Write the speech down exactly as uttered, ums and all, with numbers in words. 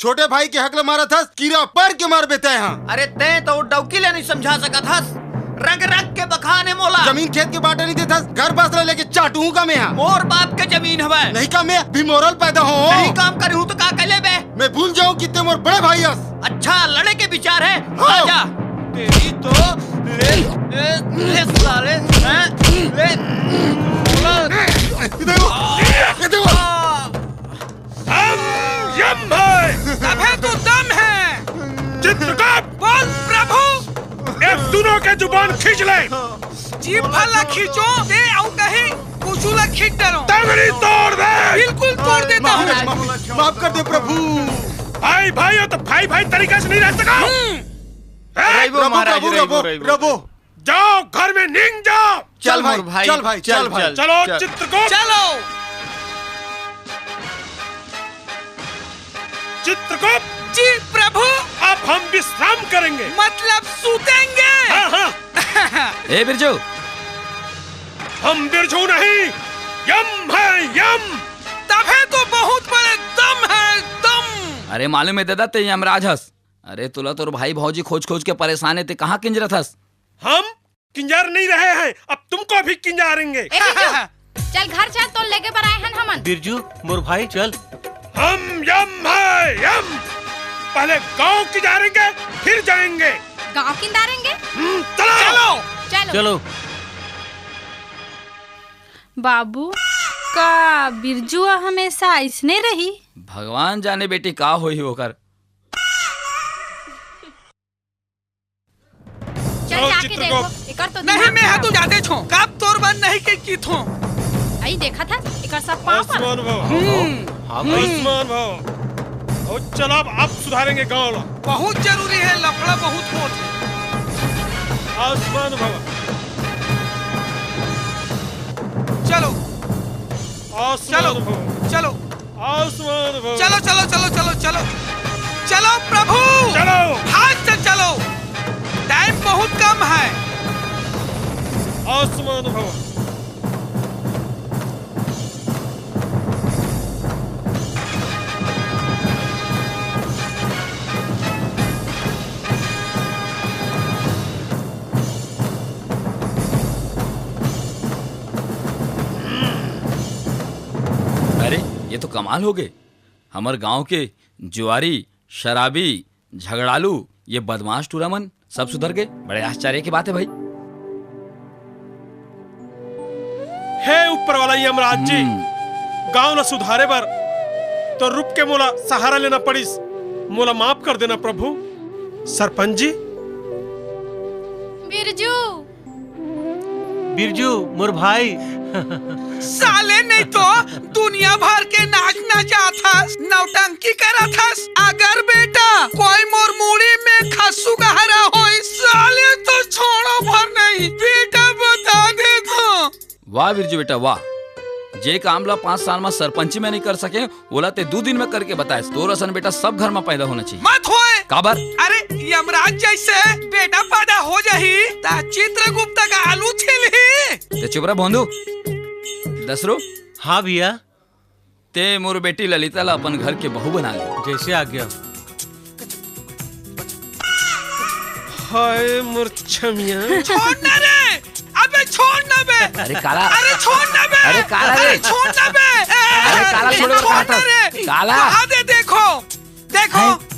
छोटे भाई के हक ल मारत हस, कीरा पर के मारबे तैं हा। अरे तैं तो डौकी ले नहीं समझा सकत हस। रंग रंग के बखाने मोला। जमीन खेत के बांटे नहीं देत हस, घर बस ल लेके चाटू हूँ का मैं हा। मोर बाप के जमीन हवय। नहीं का मैं भी मोरल पैदा हो। नहीं काम करी हूँ तो का कर लेबे? मैं भूल जाऊँ कि तैं मोर बड़े भाई हस। अच्छा लड़े के विचार है? हाँ। आजा। तेरी तो ले, ले, ले साले, हैं? ले। इधर वो, इधर वो। संयम है। तभे तो दम है। चित्रगुप्त। बोल प्रभु। एक दोनों के जुबान खींच ले। जीभ ला खींचो, ते अउ कहीं कुछू ला खींच डरो। टंगड़ी तोड़ दे। बिल्कुल तोड़ देता हूँ। माफ, माफ कर दे प्रभु। भाई भाई हो तो भाई भाई तरीका से नहीं रह सका। हम्म। ए, रहिबो प्रभु, महाराज, प्रभु, रहिबो, रहिबो, रहिबो। रहिबो। जाओ घर में नींद जाओ। चल चल भाई, मोर भाई, चल भाई, चल, चल भाई। चल। चलो चल। चित्रगुप्त। चलो। चित्रगुप्त। जी प्रभु। अब हम विश्राम करेंगे। मतलब सूतेंगे। हाँ, हाँ। ए बिरजू। हम बिरजू नहीं, यम है, यम। तभे तो बहुत बड़े दम है, दम। अरे मालूम है दादा, तैं यमराज हस। अरे तोला तोर भाई भौजी खोज खोज के परेशान हे, तैं कहाँ किंजरत हस? हम किंजर नहीं रहे हैं, अब तुमको भी किंजारेंगे। ए बिरजू, चल घर चल, तोर लेगे बर आए हन हमन। बिरजू, मोर भाई, चल। हम यम है, यम। पहले गांव किंजारेंगे, फिर जाएंगे। गांव किंजारेंगे? हम्म, चलो। चलो। चलो। चलो। बाबू, का बिरजू ह हमेशा अइसने रही? भगवान जाने बेटी, का होही ओकर। चल, जाके देखो, एकर तो नहीं, मैं हा तो जाते छो, कब तोर बन नहीं के की थो। आई देखा था, एकर सब पाँव पर। आयुष्मान भव। हम्म। हाँ भाई। आयुष्मान भव। और चलो, अब आप सुधारेंगे गांव ला। बहुत जरूरी है, लफड़ा बहुत होत है। आयुष्मान भव। चलो। आयुष्मान चलो, भव। चलो। आयुष्मान भव। चलो, चलो, चलो, चलो, चलो। चलो प्रभु। चलो। भाग से चलो। टाइम बहुत कम है। आयुष्मान भव। अरे, ये तो कमाल हो गए। हमर गांव के जुआरी, शराबी, झगड़ालू, ये बदमाश टूरा मन सब सुधर गए। बड़े आश्चर्य की बात है भाई। हे ऊपर वाला यमराज जी, हम्म। गांव ला सुधारे बर तो रूप के मोला सहारा लेना पड़िस, मोला माफ कर देना प्रभु। सरपंच जी। बिरजू। बिरजू, मोर भाई। साले नहीं तो दुनिया भर के नाच नचाथस, नौटंकी करथस। अगर बेटा कोई मोर मुड़ी में खसुगहरा होई, साले तो छोड़ो भर नहीं। बेटा बता दे तो। वाह बिरजू बेटा, वाह। जे काम ला पाँच साल में सरपंची में नहीं कर सके, ओला ते दू दिन में करके बताएस। तोर असन बेटा सब घर में पैदा होना चाहिए। मत होए। काबर? अरे, यमराज जैसे बेटा पैदा हो जाही, ता चित्रगुप्त का आलू छिलही। ते चुप रह भोंदू। दसरू। हाँ भैया। ते मोर बेटी ललिता ला अपन घर के बहू बना ले। जैसे आज्ञा। हाय मोर छमिया। छोड़ ना रे, अबे छोड़ ना बे। अरे काला। अरे छोड़ ना बे। अरे काला रे। अरे छोड़ ना बे। अरे काला छोड़ छोड़ ना बे। काला। वहाँ दे देखो, देखो। हैं?